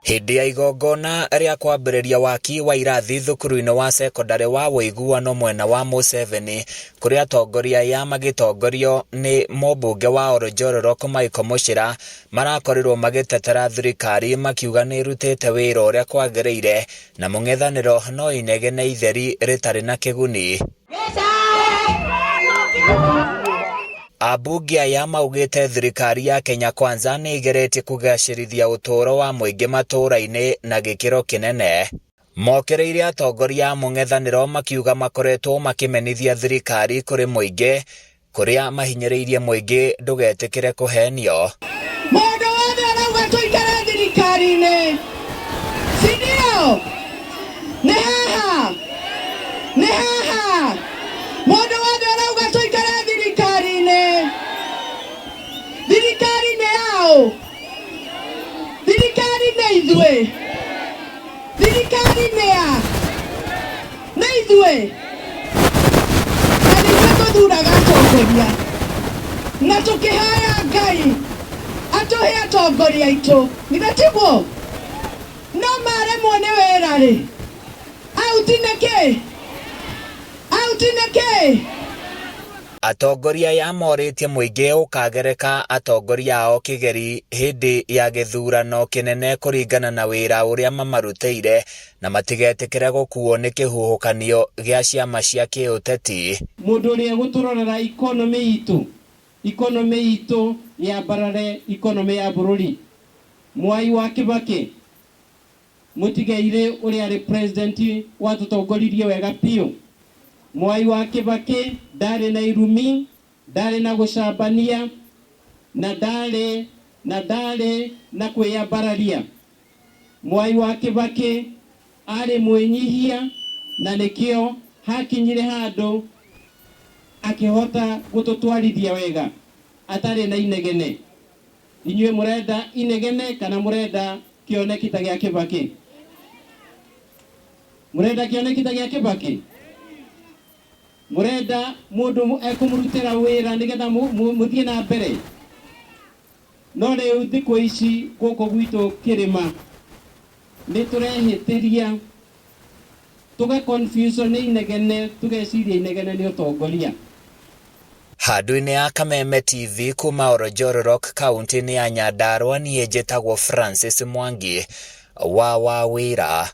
Hĩndĩ ya igongona rĩa kwambĩrĩria waki wa irathi thukuru-inĩ wa cekondarĩ wa Ũiguano mwena wa Museveni kũrĩa atongoria aya magĩtongorio nĩ mũmbunge wa Oljolorok Michael Muchira marakorirwo magĩtetera thirikari makiuga nĩ ĩrutĩte wĩra ũrĩa kwagĩrĩire na mũng'ethanĩro no inegene itheri rĩtarĩ na kĩguni. Ambunge aya maugĩte thirikari ya Kenya Kwanza nĩ ĩgeretie kũgacĩrithia ũtũũro wa mũingĩ matũũra-inĩ na gĩkĩro kĩnene. Mokĩrĩire atongoria a mũng'ethanĩro makiuga makoretwo makĩmenithia thirikari kũrĩ mũingĩ kũrĩa mahinyĩrĩirie mũingĩ ndũgetĩkĩre kũhenio. Mũndũ wothe ũrauga tũikare thirikari-inĩ, si ndio? Nĩ haha, nĩ haha. Mũndũ wothe ũrauga tũikare thirikari-inĩ, thirikari nĩ yaũ? Thirikari nĩ ithuĩ? Thirikari nĩ ya? Nĩ ithuĩ? Na nĩ ithuĩ tũthuraga atongoria na tũkĩhoya Ngai atũhe atongoria aitũ, githĩ tiguo? No maremwo nĩ wĩra rĩ, auti nĩ kĩ? Auti nĩ kĩ? Atongoria aya morĩtie mũingĩ ũkagereka atongoria ao kĩgeri hĩndĩ ya gĩthurano kĩnene kũringana na wĩra ũrĩa mamarutĩire na matigetĩkĩre gũkuo nĩ kĩhuhũkanio gĩa ciama cia kĩũteti. Mũndũ ũrĩa ũgũtũrorera economy itũ, economy itũ yambarare economy ya bũrũri. Mwai wa Kibaki Mũtigairĩ ũrĩa arĩ president watũtongoririe wega biũ. Mwai wa Kĩbakĩ ndarĩ na irumi, ndarĩ na gũcambania na ndarĩ na ndarĩ na kwĩyambararia. Mwai wa Kĩbakĩ arĩ mwĩnyihia na nĩkĩo hakinyire handũ akĩhota gũtũtwarithia wega atarĩ na inegene. Inyuĩ mũrenda inegene kana mũrenda kĩoneki ta gĩa Kĩbakĩ? Mũrenda kĩoneki ta gĩa Kĩbakĩ? Mũrenda mũndũ ekũmũrutĩra wĩra nĩgetha mũthiĩ na mbere? No rĩu thikũ ici gũkũ gwitũ kĩrĩma nĩ tũrehĩtĩria tũga confuse nĩ inegene tũgeciria inegene nĩ ũtongoria. Handũ-inĩ ya Kameme TV kuma Oljolorok kauntĩ-inĩ ya Nyandarua niĩ njĩtagwo Francis Mwangi wa Wawĩra.